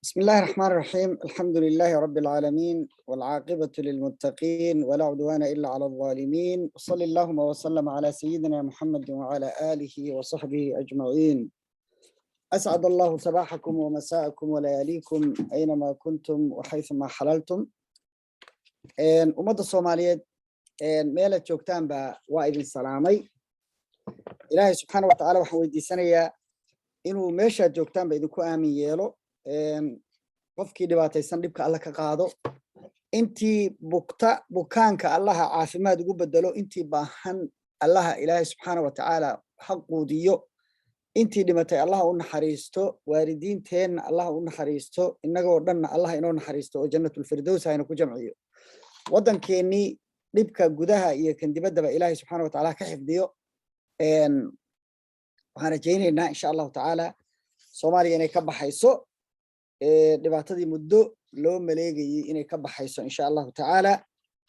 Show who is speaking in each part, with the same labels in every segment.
Speaker 1: بسم الله الرحمن الرحيم، الحمد لله رب العالمين، والعاقبة للمتقين، ولا عدوان إلا على الظالمين، وصل اللهم وسلم على سيدنا محمد وعلى آله وصحبه أجمعين. أسعد الله صباحكم ومساءكم ولياليكم أينما كنتم وحيثما حللتم. Ummadda Soomaaliyeed meelaad joogtaanba waa idin salaamay. Ilaahay subxaana wa tacaala waxaan weydiisanayaa inuu meeshaad joogtaanba idinku aamin yeelo, qofkii dhibaataysan dhibka Alla ka qaado, intii bugta bukaanka Allaha caafimaad ugu bedelo, intii baahan Allaha Ilaahay subxaana wa tacaala ha quudiyo, intii dhimatay Allaha u naxariisto, waalidiinteenna Allaha u naxariisto, innagoo dhanna Allaha inoo naxariisto oo Jannatulfirdows hayna ku jamciyo. Waddankeennii dhibka gudaha iyo kan dibaddaba Ilaahay subxaana wa tacaala ka xifdiyo. Waxaan rajaynaynaa, insha Allahu tacaala, Soomaaliya inay ka baxayso dhibaatadii muddo loo maleegayey, inay ka baxayso insha Allahu tacaala,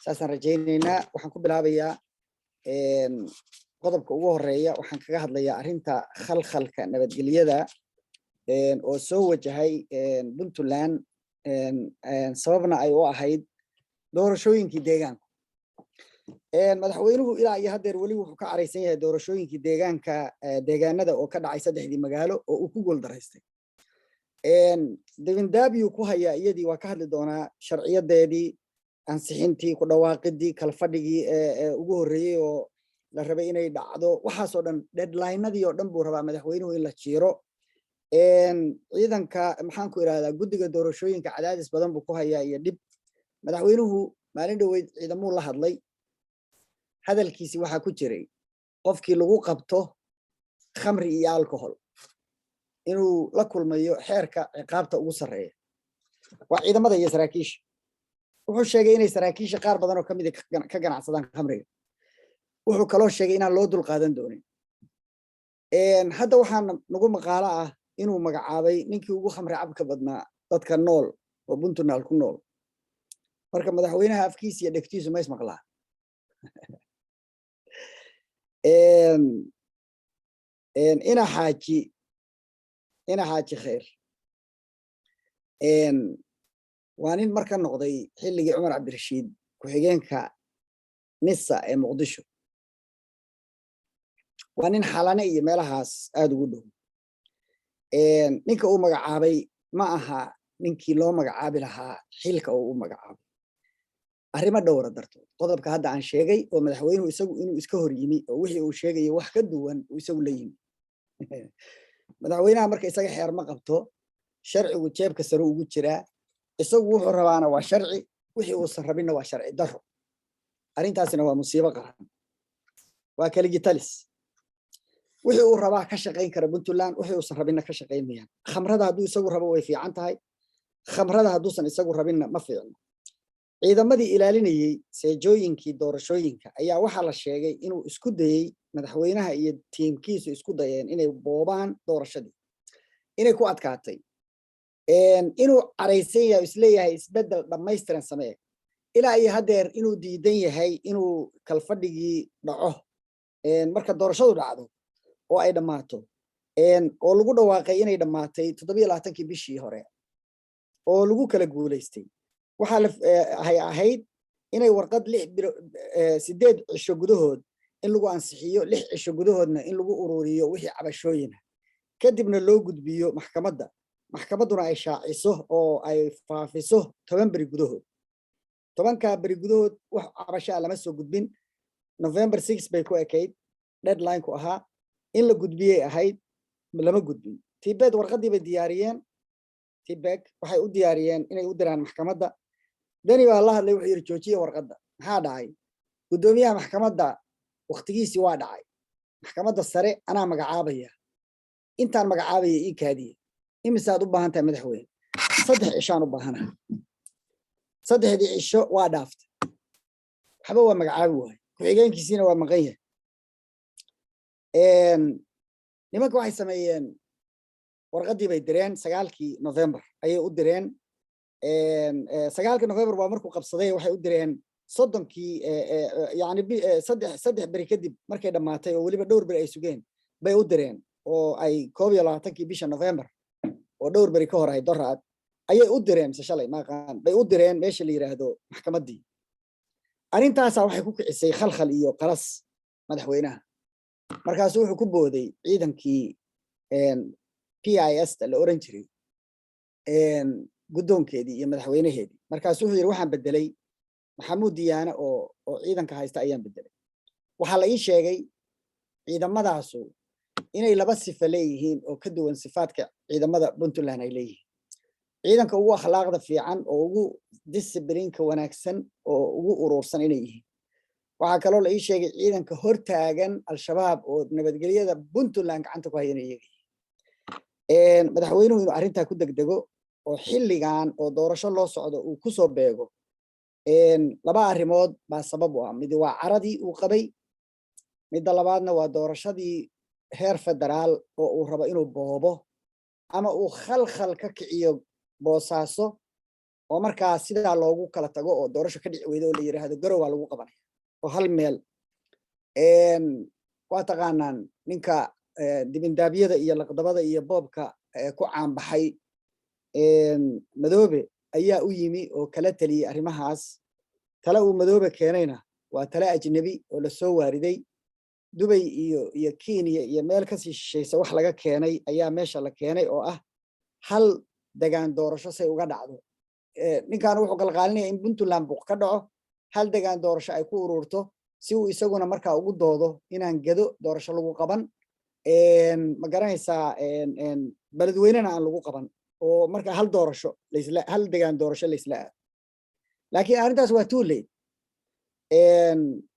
Speaker 1: saasaan rajaynaynaa. Waxaan ku bilaabayaa qodobka ugu horeeya. Waxaan kaga hadlayaa arrinta khalkhalka nabadgelyada oo soo wajahay Puntland, sababna ay u ahayd doorashooyinkii deegaanku. Madaxweynuhu ilaa iyo haddeer weli wuxuu ka caraysan yahay doorashooyinkii deegaanka, deegaanada oo ka dhacay saddexdii magaalo oo uu ku guuldaraystay. Dibindaabyuu ku hayaa iyadii, waa ka hadli doonaa sharciyadeedii, ansixintii, ku dhawaaqidii, kalfadhigii ugu horreeyey oo la rabay inay dhacdo, waxaasoo dhan, deadlineadii oo dhan buu rabaa madaxweynuhu in la jiiro. Ciidanka, maxaan ku irahdaa, guddiga doorashooyinka cadaadis badan buu ku hayaa iyo dhib. Madaxweynuhu maalin dhoweyd ciidamuu la hadlay. Hadalkiisi waxaa ku jiray qofkii lagu qabto khamri iyo alcohol inuu la kulmayo xeerka ciqaabta ugu sarreeya. Waa ciidamada iyo saraakiisha. Wuxuu sheegay inay saraakiisha qaar badan oo kamida ka ganacsadaan khamriga. Wuxuu kaloo sheegay inaan loo dulqaadan doonin. Hadda waxaa nagu maqaalo ah inuu magacaabay ninkii ugu khamri cabka badnaa dadka nool oo Puntland ku nool. Marka madaxweynaha afkiisa iyo dhegtiisu ma ismaqlaa? Ina Xaaji Khayr waa nin marka noqday xilligii Cumar Cabdirashiid ku-xigeenka NISA ee Muqdisho. Waa nin Xalane iyo meelahaas aada ugu dhow. Ninka uu magacaabay ma aha ninkii loo magacaabi lahaa xilka uu u magacaabay, arrimo dhowra dartood. Qodobka hadda aan sheegay oo madaxweynuhu isagu inuu iska hor yimi oo wixii uu sheegayo wax ka duwan uu isagu la yimi. Madaxweynaha marka isaga xeer ma qabto, sharcigu jeebka sare ugu jiraa. Isagu wuxuu rabaana waa sharci, wixii uusan rabinna waa sharci daro. Arrintaasina waa musiibo qaran, waa keligitalis. Wixii uu rabaa ka shaqayn kara Puntland, wixii uusan rabinna ka shaqayn mayaan. Khamrada hadduu isagu rabo way fiican tahay, khamrada hadduusan isagu rabinna ma fiicno. Ciidamadii ilaalinayey seejooyinkii doorashooyinka ayaa waxaa la sheegay inuu isku dayey madaxweynaha iyo tiimkiisu, isku dayeen inay boobaan doorashadii, inay ku adkaatay, inuu caraysan yahay, isleeyahay isbeddel dhammaystiran samee. Ilaa iyo haddeer inuu diidan yahay inuu kalfadhigii dhaco. Marka doorashadu dhacdo oo ay dhammaato, oo lagu dhawaaqay inay dhammaatay 27-kii bishii hore oo lagu kala guulaystay, waxaa hay ahayd inay warqad 6 bilo, 8 cisho gudahood in lagu ansixiyo, 6 cisho gudahoodna in lagu ururiyo wixii cabashooyina, kadibna loo gudbiyo maxkamadda, maxkamadduna ay shaaciso oo ay faafiso 10 beri gudahood. 10-kaa beri gudahood wax cabashaa lama soo gudbin. November 6 bay ku ekayd deadline-ku ahaa in la gudbiyey ahayd, lama gudbin. TPEC warqaddii bay diyaariyeen. TPEC waxay u diyaariyeen inay u diraan maxkamadda. Deni baa la hadlay, wuxuu yidhi: "Joojiya warqadda." Maxaa dhacay? Guddoomiyaha maxkamadda waktigiisii waa dhacay. Maxkamadda sare anaa magacaabaya, intaan magacaabaya ii kaadiye. Imisaad u baahan tahay, madaxweyne? 3 cishaan u baahanahay. 3-dii cisho waa dhaaftay, waxba waa magacaabi waaye, ku-xigeenkiisiina waa maqan yahay. Nimanka waxay sameeyeen, warqaddii bay direen. 9-kii November ayay u direen. 9-ka November waa markuu qabsaday. Waxay u direen 30-kii, yani saddex beri kadib markay dhammaatay oo weliba dhowr beri ay sugeen bay u direen, oo ay 21-kii bisha November oo dhowr beri ka hor ahay doraad. Ayay u direen, mise shalay maaqaan bay u direen meesha la yidhaahdo maxkamaddii. Arrintaasaa waxay ku kicisay khalkhal iyo qalas madaxweynaha. Markaasu wuxuu ku booday ciidankii PIS ta la oran jiray guddoonkeedii iyo madaxweynaheedii. Markaasu wuxuu yidhi, "Waxaan bedelay Maxamuud Diyaane oo ciidanka haysta ayaan bedelay." Waxaa la ii sheegay ciidamadaasu inay laba sifa leeyihiin oo ka duwan sifaadka ciidamada Puntland ay leeyihiin: ciidanka ugu akhlaaqda fiican oo ugu discipline-ka wanaagsan oo ugu urursan inay yihiin. Waxaa kaloo la ii sheegay ciidanka hortaagan Al-Shabaab oo nabadgelyada Puntland gacanta ku haya inay iyaga yihiin. Madaxweynuhu inuu arrintaa ku degdego oo xilligan oo doorasho loo socdo uu kusoo beego, laba arrimood baa sabab u ah. Mid waa caradii uu qabay, midda labaadna waa doorashadii heer federaal oo uu rabo inuu boobo ama uu khalkhal ka kiciyo Boosaaso, oo markaa sidaa loogu kala tago oo doorasho ka dhici weydo oo la yidhaahdo Garow waa lagu qabanaya oo hal meel. Waa taqaanaan ninka dibindaabyada iyo laqdabada iyo boobka ku caanbaxay, Madoobe ayaa u yimi oo kala teliyey arrimahaas. Tale uu Madoobe keenayna waa tale ajnebi oo lasoo waariday. Dubay iyo Kenya iyo meel kasii shishaysa wax laga keenay ayaa meesha la keenay, oo ah hal degaan doorasho say uga dhacdo. Ninkan wuxuu qalqaalinaya in Puntland buuq ka dhaco, hal degaan doorasho ay ku ururto, si uu isaguna markaa ugu doodo inaan Gedo doorasho lagu qaban, ma garanaysaa, Beledweynena aan lagu qaban, oo marka hal doorasho laisla, hal degaan doorasho laisla aado. Laakiin arrintaas waa too late.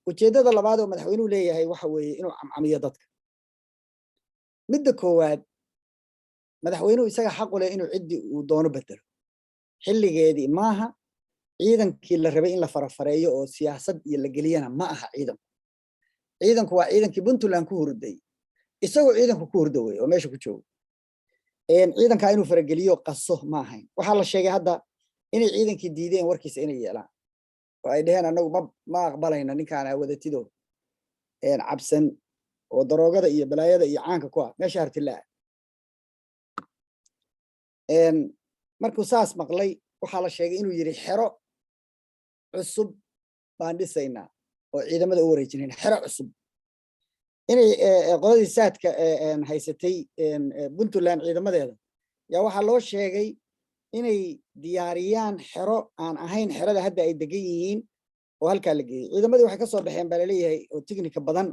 Speaker 1: Ujeeddada labaad oo madaxweynuhu leeyahay waxa weeye inuu camcamiyo dadka. Midda koowaad, madaxweynuhu isaga xaqu leh inuu ciddii uu doono bedelo. Xilligeedii maaha. Ciidankii la rabay in la farafareeyo oo siyaasad iyo la geliyana ma aha. Ciidanku waa ciidankii Puntland ku hurday, isagoo ciidanku ku hurda wey oo meesha ku joogo. Ciidankaa inuu farageliyo qaso ma ahayn. Waxaa la sheegay hadda inay ciidankii diideen warkiisa inay yeelaan oo ay dheheen, "Anagu ma aqbalayna ninkaan wadatid oo cabsan oo daroogada iyo balaayada iyo caanka ku ah meesha hartilaa." Markuu saas maqlay, waxaa la sheegay inuu yidhi, "Xero cusub baan dhisaynaa oo ciidamada u wareejinayna." Xero cusub inay qoladii saadka haysatay Puntland ciidamadeeda yaa waxaa loo sheegay inay diyaariyaan xero aan ahayn xerada hadda ay degan yihiin oo halkaa la geeyey. Ciidamadii waxay ka soo baxeen baa laleeyahay oo tignika badan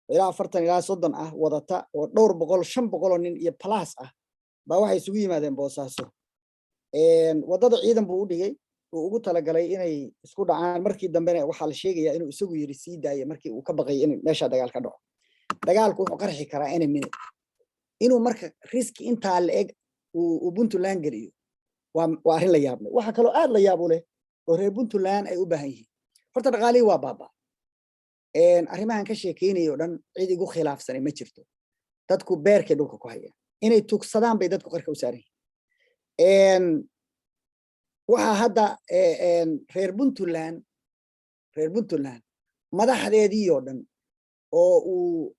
Speaker 1: oo ilaa 40 ilaa 30 ah wadata oo dhowr boqol, 500 oo nin iyo plus ah baa waxay isugu yimaadeen Boosaaso. Waddada ciidan buu u dhigay uu ugu talagalay inay isku dhacaan. Markii dambena waxaa la sheegayaa inuu isagu yidhi sii daaya, markii uu ka baqay in meesha dagaal ka dhaco. Dagaalku wuxuu qarxi karaa any minute. Inuu marka risk-i intaa la eg uu Puntland geliyo waa arrin la yaab leh. Waxaa kaloo aad la yaab u leh oo reer Puntland ay u baahan yihiin, horta dhaqaalihii waa baaba. Arrimahan ka sheekeynaya oo dhan cid igu khilaafsanay ma jirto. Dadku beerkay dhulka ku hayaan, inay tugsadaan bay dadku qarka u saaran yihiin. Waxaa hadda reer Puntland madaxdeedii oo dhan oo uu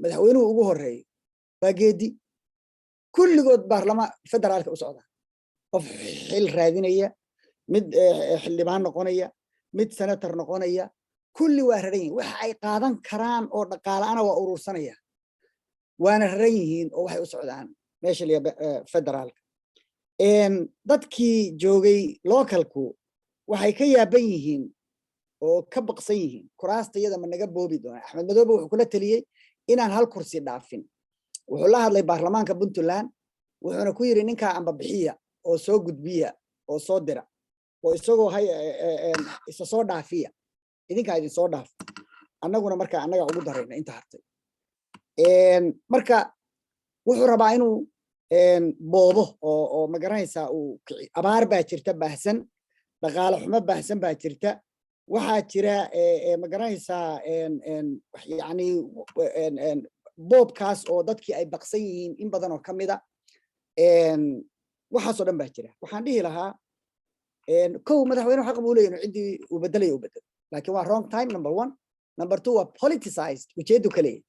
Speaker 1: madaxweynuhu ugu horeeyo waa geedi. Kulligood baarlama federaalka u socda, qof xil raadinaya, mid xildhibaan noqonaya, mid senator noqonaya, kulli waa raran yihiin. Waxa ay qaadan karaan oo dhaqaalaana waa urursanaya, waana raran yihiin oo waxay u socdaan meesha liya federaalka. Dadkii joogay local-ku waxay ka yaaban yihiin oo ka baqsan yihiin, kuraasta iyada ma naga boobi doona? Axmed Madoobe wuxuu kula teliyey inaan hal kursi dhaafin. Wuxuu la hadlay baarlamaanka Puntland, wuxuuna ku yidhi, "Ninkaa amba bixiya oo soo gudbiya oo soo dira oo isagoo hay isa soo dhaafiya, idinkaa idin soo dhaaf, annaguna marka annaga ugu darayna inta hartay." Marka wuxuu rabaa inuu boobo oo ma garanaysaa uu kici. Abaar baa jirta baahsan, dhaqaale xumo baahsan baa jirta. Waxaa jira, ma garanaysaa, yani boobkaas oo dadkii ay baqsan yihiin in badan oo ka mida. Waxaasoo dhan baa jira. Waxaan dhihi lahaa, kow, madaxweynuhu xaq buu leeyahy inuu ciddii uu bedelayo uu bedelo, laakiin waa wrong time, number one. Number two, waa politicized ujeedu ka leeyahy.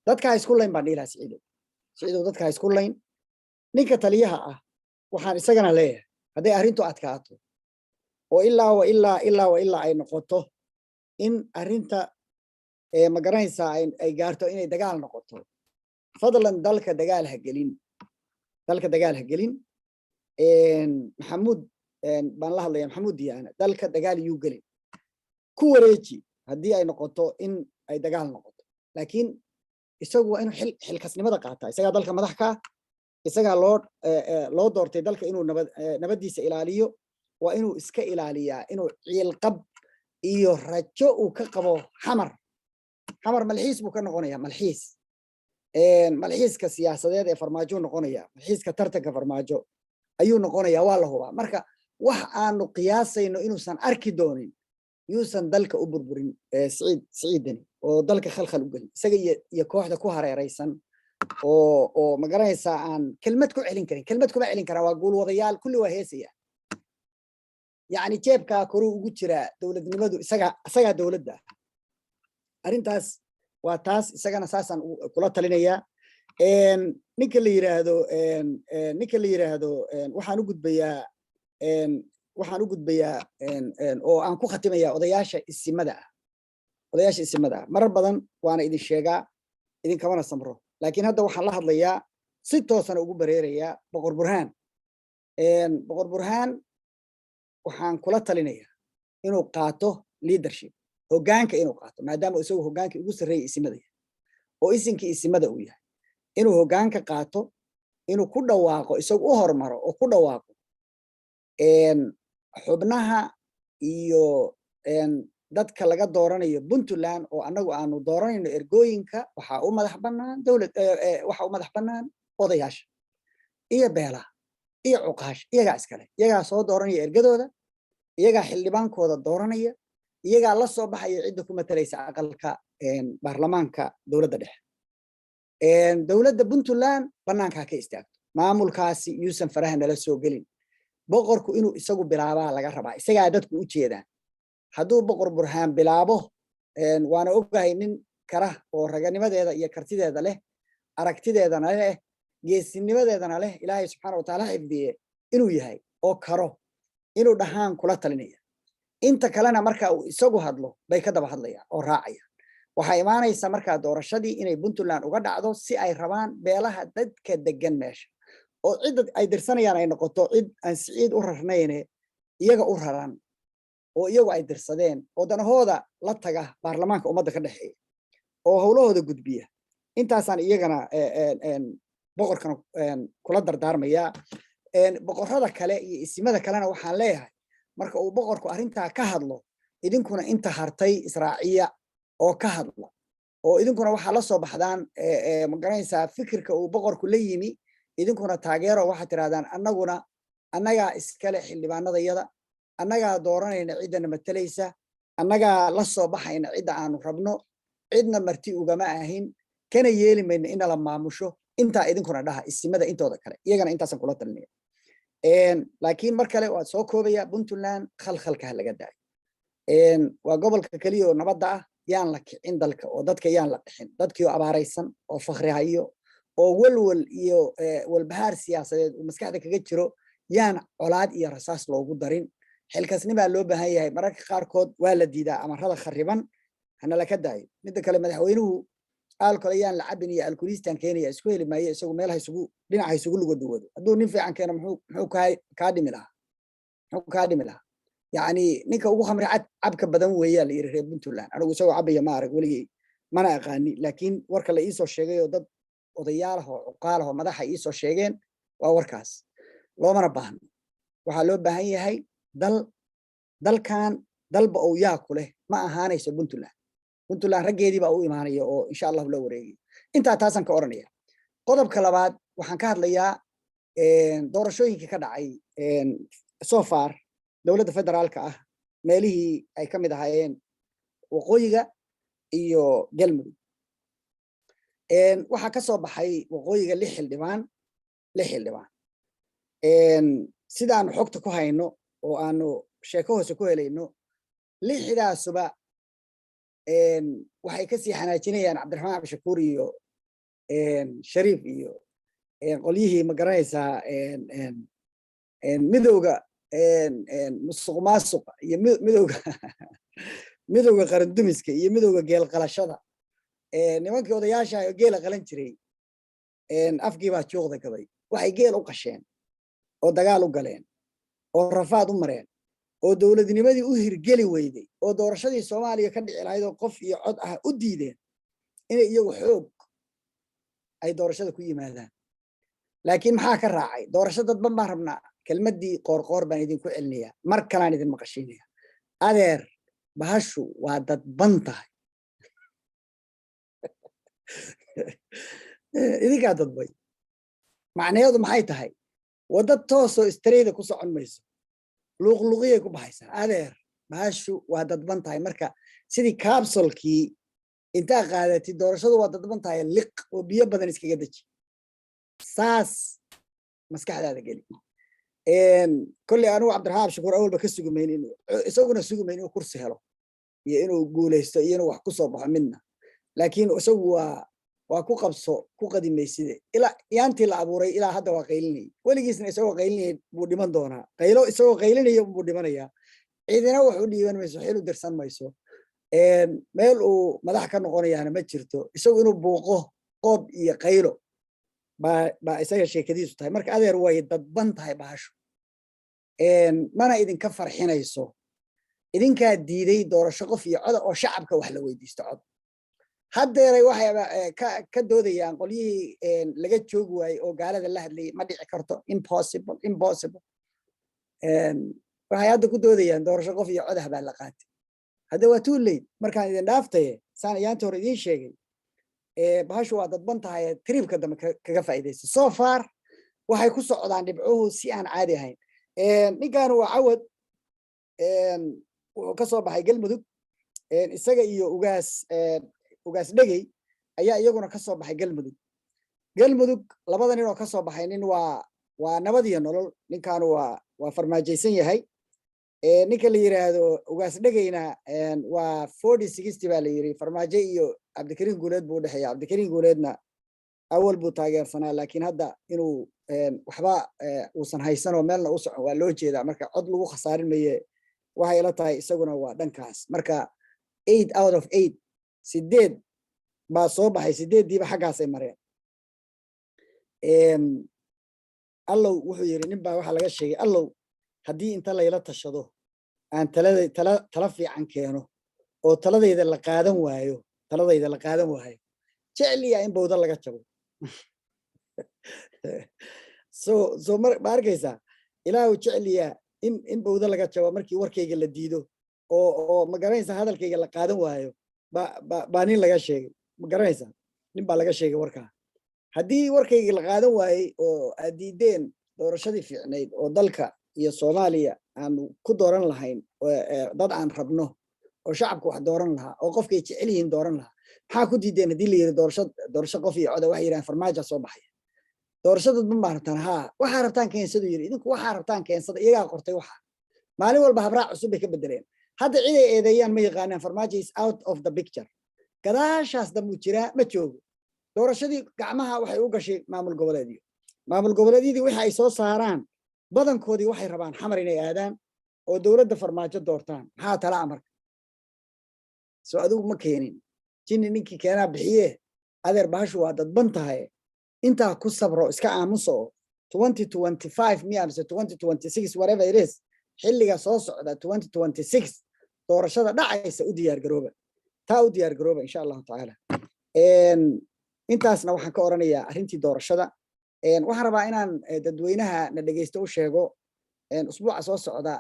Speaker 1: Dadka ha isku layn baan dhihi lahaa. Siciidow, Siciidow, dadka ha isku layn. Ninka taliyaha ah waxaan isagana leeyahay Hadday arrintu adkaato oo ilaa wa ilaa ilaa wa ilaa ay noqoto in arrinta, ma garanaysaa, ay gaarto inay dagaal noqoto, fadlan dalka dagaal ha gelin, dalka dagaal ha gelin. Maxamuud baan la hadlaya, Maxamuud Diyaana, dalka dagaal yuu gelin. Ku wareeji haddii ay noqoto in ay dagaal noqoto, laakiin isagu waa inuu xilkasnimada qaataa. Isagaa dalka madax ka ah, isagaa loo doortay dalka inuu nabaddiisa ilaaliyo. Waa inuu iska ilaaliyaa inuu ciilqab iyo rajo uu ka qabo Xamar. Xamar malxiis buu ka noqonaya, malxiis, malxiiska siyaasadeed ee Farmaajo noqonaya, malxiiska tartanka Farmaajo ayuu noqonaya, waa la hubaa. Marka wax aanu qiyaasayno inuusan arki doonin yuusan dalka u burburin Siciid Deni oo dalka khalkhal u gelin, isaga iyo kooxda ku hareeraysan oo, ma garanaysaa, aan kelmad ku celin karin. Kelmad kuma celin karaan, waa guulwadayaal, kulli waa heesaya. Yacni jeebkaa koruu ugu jiraa dowladnimadu, isagaa dowladda ah. Arrintaas waa taas, isagana saasaan kula talinayaa. Ninka la yiraahdo, waxaan u gudbayaa oo aan ku khatimayaa odayaasha isimada ah. Odayaasha isimada ah, marar badan waana idin sheegaa, idinkamana samro, laakiin hadda waxaan la hadlayaa, si toosana ugu bareerayaa Boqor Burhaan. Boqor Burhaan waxaan kula talinayaa inuu qaato leadership, hoggaanka inuu qaato, maadaama isagu hoggaankii ugu sarreeyay isimada yahay oo isinkii isimada uu yahay, inuu hoggaanka qaato, inuu ku dhawaaqo, isagu u hormaro oo ku dhawaaqo xubnaha iyo dadka laga dooranayo Puntland oo annagu aanu dooranayno ergooyinka. Waxaa u madax bannaan dowlad, waxaa u madax bannaan odayaasha iyo beelaha iyo cuqaasha. Iyagaa iskale, iyagaa soo dooranaya ergadooda, iyagaa xildhibaankooda dooranaya, iyagaa la soo baxaya cidda ku matalaysa aqalka baarlamaanka dowladda dhexe. Dowladda Puntland bannaankaa ka istaagto, maamulkaasi yuusan faraha nala soo gelin. Boqorku inuu isagu bilaabaa laga rabaa, isagaa dadku u jeedaan. Hadduu Boqor Burhaan bilaabo, waana ogahay nin kara oo raganimadeeda iyo kartideeda leh, aragtideedana leh, geesinimadeedana leh, Ilaahay subxaana watacaala xifdiye, inuu yahay oo karo inuu dhahaan kula talinaya. Inta kalena marka uu isagu hadlo bay ka daba hadlayaan oo raacayaan. Waxaa imaanaysa markaa doorashadii inay Puntland uga dhacdo si ay rabaan beelaha dadka degan meesha, oo cidda ay dirsanayaan ay noqoto cid aan Siciid u rarnayne, iyaga u raran oo iyagu ay dirsadeen, oo danahooda la taga baarlamaanka ummadda ka dhexeeya oo howlahooda gudbiya. Intaasaan iyagana boqorkana kula dardaarmayaa. Boqorrada kale iyo isimada kalena waxaan leeyahay, marka uu boqorku arrintaa ka hadlo, idinkuna inta hartay israaciya oo ka hadla, oo idinkuna waxaa la soo baxdaan, ma garanaysaa, fikirka uu boqorku la yimi. Idinkuna taageero, waxaad tirahdaan: annaguna annagaa iskale xildhibaanadayada, annagaa dooranayna ciddana matalaysa, annagaa la soo baxayna cidda aanu rabno, cidna marti ugama ahin, kana yeeli mayno inala maamusho. Intaa idinkuna dhaha, isimada intooda kale iyagana intaasaan kula talinaya. Laakiin mar kale waad soo koobaya, Puntland khalkhalka ha laga daayo. Waa gobolka keliya oo nabadda ah. Yaan la kicin dalka oo dadka yaan la qixin. Dadkii oo abaaraysan oo fakri hayo oo walwal iyo walbahaar siyaasadeed uu maskaxda kaga jiro, yaan colaad iyo rasaas loogu darin. Xilkasnimaa loo baahan yahay. Mararka qaarkood waa la diidaa amarada khariban, hana laka daayo. Midda kale, madaxweynuhu alcohol yaan la cabin iyo alkulistan keenaya isku heli maayo. Isagu meel haysugu dhinac haysugu luga duwado. Hadduu nin fiican keeno, muxuu kaa dhimi lahaa? Muxuu kaa dhimi lahaa? Yacni ninka ugu khamri cad cabka badan weeyaa la yiri reer Puntland. Anigu isagoo cabaya ma arag weligey, mana aqaani, laakiin warka la iisoo sheegay oo dad odayaalah oo cuqaalah oo madaxa iisoo sheegeen waa warkaas. Loomana baahno. Waxaa loo baahan yahay dalkan dalba uu yaa ku leh ma ahaanayso Puntland. Puntland raggeedii baa u imaanaya oo insha Allahu la wareegaya. Intaa taasaan ka oranaya. Qodobka labaad waxaan ka hadlayaa doorashooyinkii ka dhacay so far dowladda federaalka ah, meelihii ay ka mid ahaayeen waqooyiga iyo Galmudug. Waxaa ka soo baxay waqooyiga lix xildhibaan, lix xildhibaan sidaanu xogta ku hayno oo aanu sheeko hoose ku helayno. Lixdaasuba waxay kasii xanaajinayaan Cabdiraxmaan Cabdishakuur iyo Shariif iyo qolyihii, ma garanaysaa. Midowga musuq maasuqa iyo midowga qarandumiska iyo midowga geel qalashada, nimankii odayaasha oo geela qalan jiray, afkii baa juuqda gabay. Waxay geel u qasheen oo dagaal u galeen oo rafaad u mareen oo dowladnimadii u hirgeli weyday oo doorashadii Soomaaliya ka dhici lahayd oo qof iyo cod ah u diideen inay iyagu xoog ay doorashada ku yimaadaan. Laakiin maxaa ka raacay? Doorasho dadban baan rabnaa. Kelmaddii Qoorqoor baan idinku celinayaa, mar kalaan idin maqashiinaya. Adeer, bahashu waa dadban tahay, idinkaa dadbay. Macnaheedu maxay tahay? Wadda toosoo straight-a ku socon mayso, luuqluuqiyay ku baxaysaa. Adeer, bahashu waa dadban tahay. Marka sidii capsule-kii intaa qaadatid, doorashadu waa dadban tahay, liq oo biyo badan iskaga deji, saas maskaxdaada geli. Kolley anigu Cabdiraxmaan Shukuur awalba ka sugumayn inuu isaguna sugumayn inuu kursi helo iyo inuu guuleysto iyo inuu wax ku soo baxo midna, laakiin isagu waa ku qabso ku qadimayside. Ilaa yaantii la abuuray ilaa hadda waa qaylinayay, weligiisna isagoo qaylinayay buu dhiman doonaa. Qaylo isagoo qaylinaya buu dhimanayaa. Cidina wax u dhiiban mayso, xil u dirsan mayso, meel uu madax ka noqonayaana ma jirto. Isagu inuu buuqo, qoob iyo qaylo baa isaga sheekadiisu tahay. Marka adeer, way dadban tahay bahashu, mana idinka farxinayso. Idinkaa diiday doorasho qof iyo coda oo shacabka wax la weydiisto. Cod haddeeray waxay ka doodayaan qolyihii laga joogi waayey oo gaalada la hadlayay, ma dhici karto, impossible, impossible. Waxay hadda ku doodayaan doorasho qof iyo codah baa la qaatay. Hadda waa too late. Markaan idin dhaaftaye, saan ayaantii hore idiin sheegay, bahashu waa dadban tahay, trip-ka dambe kaga faa'iidaysa. So far waxay ku socdaan dhibcuhu si aan caadi ahayn. Ninkan waa Cawad, wuxuu ka soo baxay Galmudug. Isaga iyo Ugaas Dhegey ayaa iyaguna ka soo baxay Galmudug. Galmudug labada nin oo ka soo baxay, nin waa Nabad iyo Nolol, ninkaanu waa farmaajaysan yahay. Ninka la yiraahdo Ugaas Dhegeyna waa 40-60 baa la yiri, Farmaajo iyo Cabdikariin Guuleed buu udhexeeya. Cabdikariin Guuleedna awal buu taageersanaa, laakiin hadda inuu waxba uusan haysanoo meelna u socon waa loo jeedaa. Marka cod lagu khasaarin maye, waxay ila tahay isaguna waa dhankaas. Marka 8 out of 8, sideed baa soo baxay, sideeddiiba xaggaasay mareen. Allow, wuxuu yidhi nin baa waxaa laga sheegay, allow haddii inta layla tashado aan talada tala fiican keeno oo taladayda la qaadan waayo, taladayda la qaadan waayo, jecliya in bowda laga jabo. So ma arkaysaa? Ilaahu jecliya in bowda laga jabo markii warkayga la diido oo ma garanaysaa, hadalkayga la qaadan waayo. Ba nin laga sheegay, ma garanaysaa? Nin baa laga sheegay warkaa. Haddii warkayga la qaadan waayey oo aad diideen doorashadii fiicnayd oo dalka iyo Soomaaliya aanu ku dooran lahayn dad aan rabno oo shacabka wax dooran lahaa oo qofkay jecel yihiin dooran lahaa, maxaa ku diideen? Haddii la yiri doorasho qof iyo coda, waxay yidhahan Farmaaja soo baxaya. Doorasho dadban baa rabtaan, haa, waxaa rabtaan keensadu yiri. Idinku waxaa rabtaan keensada. Iyagaa qortay. Waxa maalin walba habraac cusub bay ka bedeleen. Hadda ciday eedeeyaan ma yaqaanaan. Farmaajo is out of the picture, gadaashaas dambuu jiraa, ma joogo. Doorashadii gacmaha waxay u gashay maamul goboleedyo. Maamul goboleedyadii wixii ay soo saaraan badankoodii waxay rabaan Xamar inay aadaan oo dowladda Farmaajo doortaan. Maxaa tala amarka? Soo adigu ma keenin jinni, ninkii keenaa bixiye. Adeer, bahashu waa dadban tahay, intaa ku sabro, iska aamuso. Oo 2025 miya mise 2026, whatever it is, xilliga soo socda 2026 doorashada dhacaysa u diyaar garooba, taa u diyaar garooba, insha Allahu tacaala. Intaasna waxaan ka oranayaa arrintii doorashada. Waxaan rabaa inaan dadweynaha na dhegeysto u sheego usbuuca soo socda,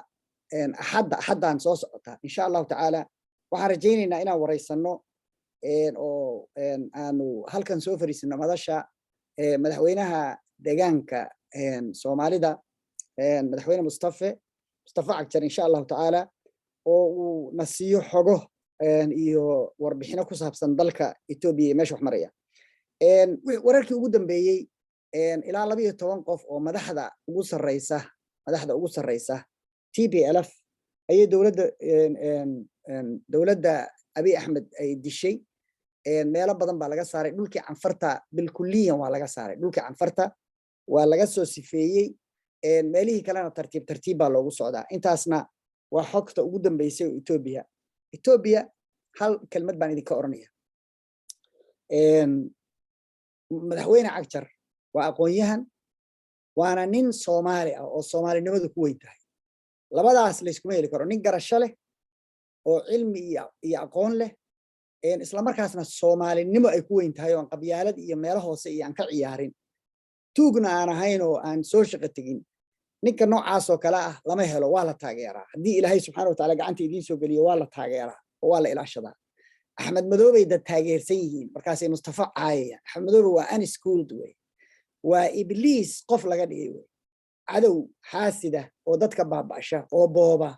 Speaker 1: Axadda, Axaddan soo socota, insha Allahu tacaala, waxaan rajaynaynaa inaan wareysano oo aanu halkan soo fariisano madasha madaxweynaha deegaanka Soomaalida, Madaxweyne Mustafe Cagjar, insha Allahu tacaala, oo uu na siiyo xogo iyo warbixino ku saabsan dalka Etoobiya iyo meesha wax maraya. Wararkii ugu dambeeyey, ilaa 12 qof oo madaxda ugu sarreysa TPLF ayay dowladda Abiy Axmed ay dishay. Meelo badan baa laga saaray. Dhulkii Canfarta bilkuliyan waa laga saaray, dhulkii Canfarta waa laga soo sifeeyey. Meelihii kalena tartiib tartiib baa loogu socdaa. Intaasna waa xogta ugu dambeysay oo Etoobiya. Etoobiya hal kelmad baan idinka oranaya. Madaxweyne Cagjar waa aqoon-yahan, waana nin Soomaali ah oo Soomaalinimadu ku weyn tahay. Labadaas layskuma heli karo: nin garasho leh oo cilmi iyo aqoon leh, islamarkaasna Soomaalinimo ay ku weyn tahay, oo aan qabyaalad iyo meelo hoose iyo aan ka ciyaarin, tuugna aan ahayn oo aan soo shaqo tegin. Ninka noocaas oo kale ah lama helo. Waa la taageeraa. Haddii Ilaahay subxaana wataala gacanta idiin soo geliyo, waa la taageeraa oo waa la ilaashadaa. Axmed Madoobay dad taageersan yihiin, markaasay Mustafa caayayaan. Axmed Madoobe waa unschooled wey, waa Ibliis qof laga dhigay wey, cadow xaasida oo dadka baaba'sha oo booba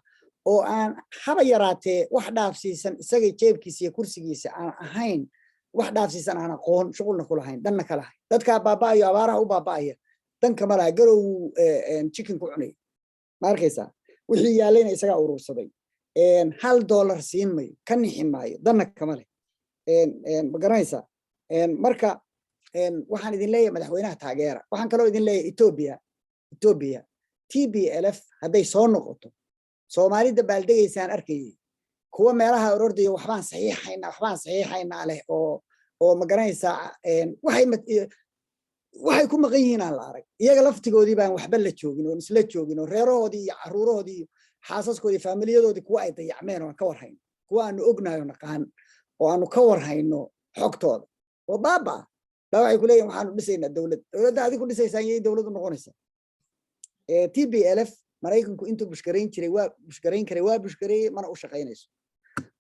Speaker 1: oo aan haba yaraatee wax dhaafsiisan isaga jeebkiisa iyo kursigiisa aan ahayn, wax dhaafsiisan aan aqoon, shuqulna ku lahayn, danna ka lahayn. Dadkaa baaba'ayo, abaaraha u baaba'aya, danka ma laha. Garow chicken ku cunay, ma arkaysaa? Wixii yaalayna isagaa urursaday. $1 siin mayo, ka nixi maayo, danna kama leh, ma garanaysaa? Marka waxaan idin leeyahay, madaxweynaha taageera. Waxaan kaloo idin leeyahay, Ethiopia TPLF hadday soo noqoto, Soomaalida baaldegaysaan arkayay, kuwa meelaha orordayo, "Waxbaan saxiixaynaa, waxbaan saxiixaynaa" leh, oo ma garanaysaa, waxay ku maqan yihiin aan la arag. Iyaga laftigoodii baan waxba la joogin oon isla joogin, oo reerahoodii iyo caruurahoodii iyo xaasaskoodii, faamiliyadoodii, kuwa ay dayacmeen oo aan ka warhayno, kuwa aanu ognahay oo naqaan oo aanu ka warhayno xogtooda oo baaba baa waxay ku leeyihin, "Waxaanu dhisaynaa dowlad." Dowladda adigu dhisaysaan yay dowladdu noqonaysaa? TPLF Maraykanku intuu push garayn jiray waa push garayn karay, waa push gareeyey, mana u shaqaynayso.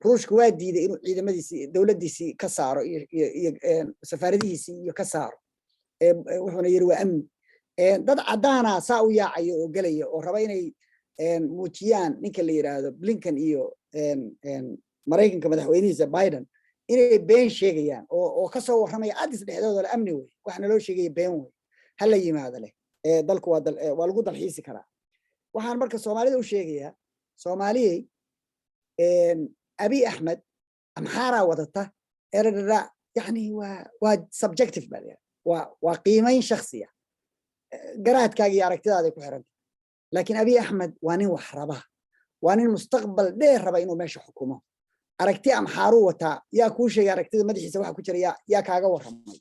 Speaker 1: Ruushka waa diiday inuu ciidamadiisii, dowladdiisii ka saaro iyo safaaradihiisii iyo ka saaro, wuxuuna yiri waa amni. Dad caddaana saa u yaacaya oo gelaya oo raba inay muujiyaan ninka la yiraahdo Blinken iyo Maraykanka madaxweynihiisa Biden inay been sheegayaan, oo kasoo warramaya Addis dhexdooda le, "Amni wey, waxaana loo sheegaya been wey, ha la yimaado" leh. Dalku waa lagu dalxiisi karaa. Waxaan marka Soomaalida u sheegayaa, Soomaaliyey, Abiy Axmed Amxaaraa wadata eradada, yani waa subjective baa la, waa qiimayn shaksiya, garaadkaaga iyo aragtidaaday ku xiranta. Laakiin Abiy Axmed waa nin wax raba, waa nin mustaqbal dheer raba inuu meesha xukumo. Aragti Amxaaruu wataa. Yaa kuu sheegay aragtida madaxiisa waxa ku jira? Yaa kaaga warramay?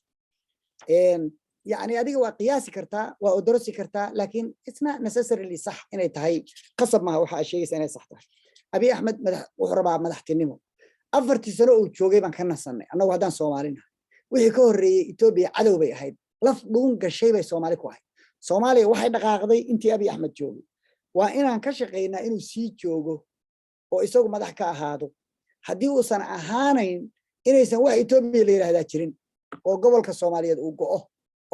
Speaker 1: Yani adiga waa qiyaasi kartaa, waa odorosi kartaa, laakiin it's not necessarily sax inay tahay. Qasab maaha waxa aad sheegaysa inay sax tahay. Abiy Axmed madax wuxuu rabaa madaxtinimo. 4-tii sano uu joogay baan ka nasanay annagu haddaan Soomaalinahay. Wixii ka horreeyey Etoobiya cadow bay ahayd, laf dhuun gashay bay Soomaali ku ahayd. Soomaaliya waxay dhaqaaqday intii Abiy Axmed joogay. Waa inaan ka shaqaynaa inuu sii joogo oo isagu madax ka ahaado. Haddii uusan ahaanayn, inaysan wax Etoobiya la yidhahdaa jirin oo gobolka Soomaaliyeed uu go'o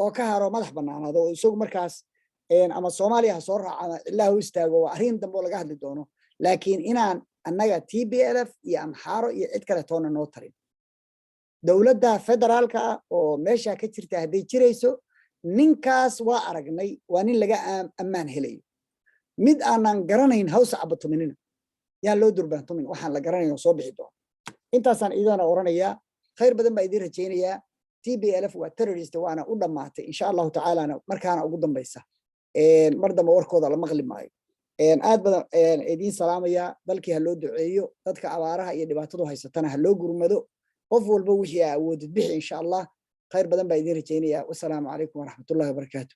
Speaker 1: oo ka haro, madax bannaanaado, oo isagu markaas ama Soomaaliya ha soo raaco ama cillaha u istaago, waa arrin dambe oo laga hadli doono. Laakiin inaan annaga TPLF iyo Amxaaro iyo cid kale toona noo tarin, dowladda federaalka ah oo meesha ka jirta hadday jirayso, ninkaas waa aragnay, waa nin laga ammaan helayo. Mid aanan garanayn hawsa cabatuminina, yaan loo durbaantumin waxaan la garanayn oo soo bixi doono. Intaasaan idana oranayaa. Khayr badan baa idiin rajaynayaa. TPLF waa terrorist, waana u dhammaatay, insha Allahu tacaalana markaana ugu dambaysa, mar dambe warkooda la maqli maayo. Aad badan idiin salaamaya. Dalkii ha loo duceeyo, dadka abaaraha iyo dhibaatadu haysatana ha loo gurmado. Qof walba wixii aa awoodid bixi, insha Allah. Khayr badan baa idiin rajaynaya. Wasalaamu calaykum waraxmatullahi wabarakaatu.